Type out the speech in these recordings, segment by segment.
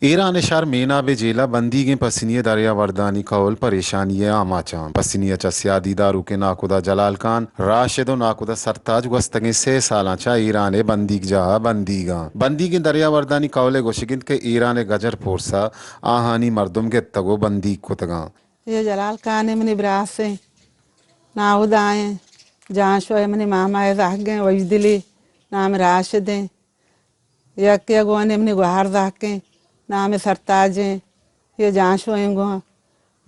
ایران ءِ شہر میناب ءِ جیل ءَ بندیگیں پسنی ءِ دریاوردانی کہول پریشانی ءِ آماچ اَنت۔ پسنی ءَ چہ سیادی داروکیں ناکودا جلال خان راشد ءُ ناکودا سرتاج گوستگیں سے سالاں چہ ایران ءِ بندیگجاہ ءَ بندیگ اَنت۔ بندیگیں دریاوردانی کہول ءِ گوشگ اِنت کہ ایران ءِ گجر پورس ءَ آہانی مردم گپتگ ءُ بندیگ کتگ اَنت۔ اے جلال خان منی براسیں ناہدائیں، جانشوئے منی مامائے زہگیں وژدلی، نام راشدیں۔ یکے گونے منی گوہار زہکیں، نام سرتاجیں۔ اے جانشوئیں گوں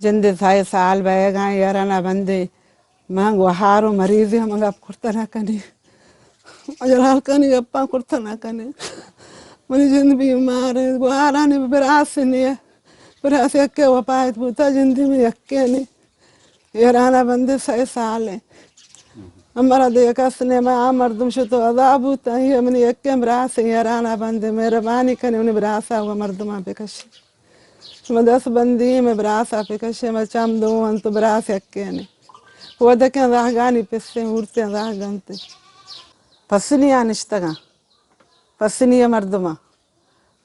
جندے سئے سال بئیگاں، ایرانا بندے۔ من گوہار ءُ مریضے، من گپ کرتہ نہ کنی۔ جلال خانی گپاں کرتہ نہ کنی۔ منی جند بیمار اِنت، گوہارانی براس نے۔ براس یکے وپات بوتا، جندی من یکے نے۔ ایرانا بندے سئے سال اِنت۔ ہمرا دگہ کس نے، من آ مردم شتو عذاب بوتا، اے منی یکیں براس اِنت، ایرانا بندے۔ مہربانی کنی منی براسا ءُ مردماں بکشی۔ شما دست بندی، مئے براسا بکشے، مئے چم دو اَنت ءُ براس یکے نے۔ کودکیں زہگانی پسیں، ہورتیں زہگ اَنت۔ پسنی ءَ نشتگاں، پسنی ءِ مردماں۔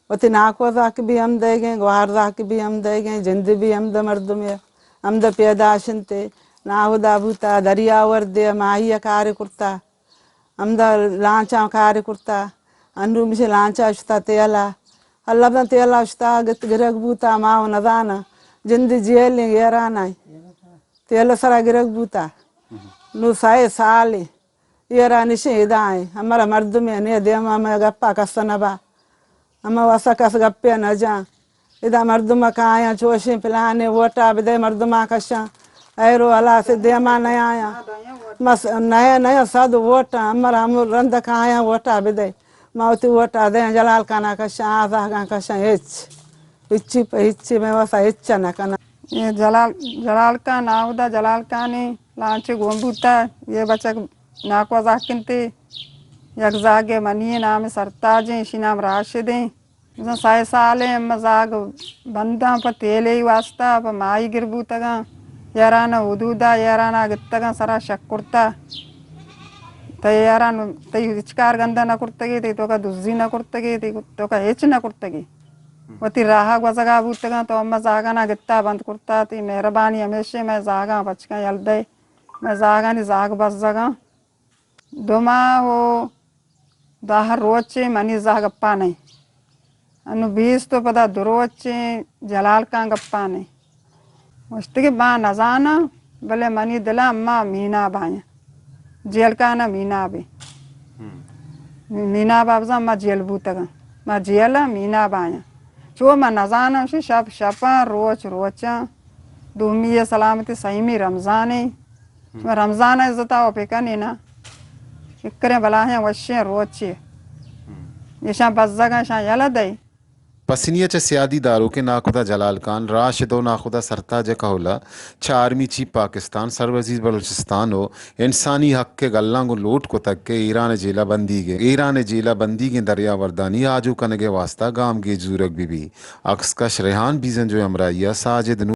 وتی ناکو زہگ بی ہمدئیگیں، گوہار زہگ بی ہمدئیگیں، جند بی ہمدا مردمے، ہمدا پیداش اِنت۔ ناہدا بوتا، دریا وردے، ماہی ءَ کار کرتا۔ ہمدا لانچاں کار کرتا۔ انو مشے لانچا اشتا تیلا۔ اللہ بدن تیلا اشتا، گت گرگ بوتا، ما و نزانا۔ جندی جیلیں ایرانا۔ تیل سرا گرگ بوتا۔ نو سئے سالے۔ ایرا نشیں ادا ایں۔ ہمرا مردمے نے، دیما مئے گپا کس نبا۔ ہما واسا کس گپے نہ جاں۔ ادا مردم کایاں چوشیں پلانے ووٹا بدے، مردما کشاں۔ ایرو ہلاس دیما نیایاں۔ مس نیا نیا صد ووٹاں، ہمرا ہم رند کایاں ووٹا بدے۔ ما وتی ووٹا دیاں، جلال خانا کشاں، آزاگاں کشاں، ہچ۔ ہچی پہ ہچی مئے واسا ہچ نہ کناں۔ اے جلال، جلال خان، ناہدا جلال خان ایں، لانچے گون بوتا، اے بچک ناکو زاکنتے، یک زاگے منی نام سرتاج ایں، اشی نام راشد ایں۔ مثلاً سئے سال ایں، اما زاگ بنداں پہ تیلے واسطہ، پہ ماہی گر بوتگاں، ایرانا حدودا، ایرانا گتگاں، سرا شک کرتا۔ تئی ایران، تئی ہچ کار گندہ نہ کرتگی، تئی توکا دزی نہ کرتگی، تئی توکا ہچ نہ کرتگی۔ وتی راہ ءَ گوزگا بوتگاں، تو اما زاگانا گتا بند کرتا، تئی مہربانی ہمیشیں مئے زاگاں بچکاں یل دئے، مئے زاگانی زاگ بزگاں۔ دو ماہ و دہ روچے منی زاہ گپا نئیں۔ انو بیست و پدا دو روچے جلال خان گپا نئیں۔ گوشتگی ما نزاناں، بلے منی دلا اما میناب آیاں۔ جیل خانہ مینابے۔ ہم۔ میناب ءَ بزاں ما جیل بوتگاں۔ ما جیل ءَ میناب آیاں۔ چو ما نزاناں، شپ شپاں، روچ روچاں۔ دومی ءِ سلامتی، سیمی رمضانے۔ ہم۔ شما رمضان ءِ عزت ءَ و پکنی نا۔ اکریں بلاہیں وشیں روچے۔ ہم۔ ایشاں بزگاں، ایشاں یلہ دئے۔ پسنی ءَ چہ سیادی داروکیں ناکدا جلال خان، راشد و ناکدا سرتاج ءِ کہول ءَ چہ آرمی چیف پاکستان، سر وزیر بلوچستان و انسانی حق ءِ گلاں گوں لوٹ کتگ کہ ایران ءِ جیل ءَ بندیگیں، ایران ءِ جیل ءَ بندیگیں دریاوردانی آجو کنگ ءِ واستہ گامگیج زورگ بہ بیت۔ عکس کش ریحان بیزنجو ءِ ہمراہی ءَ ساجد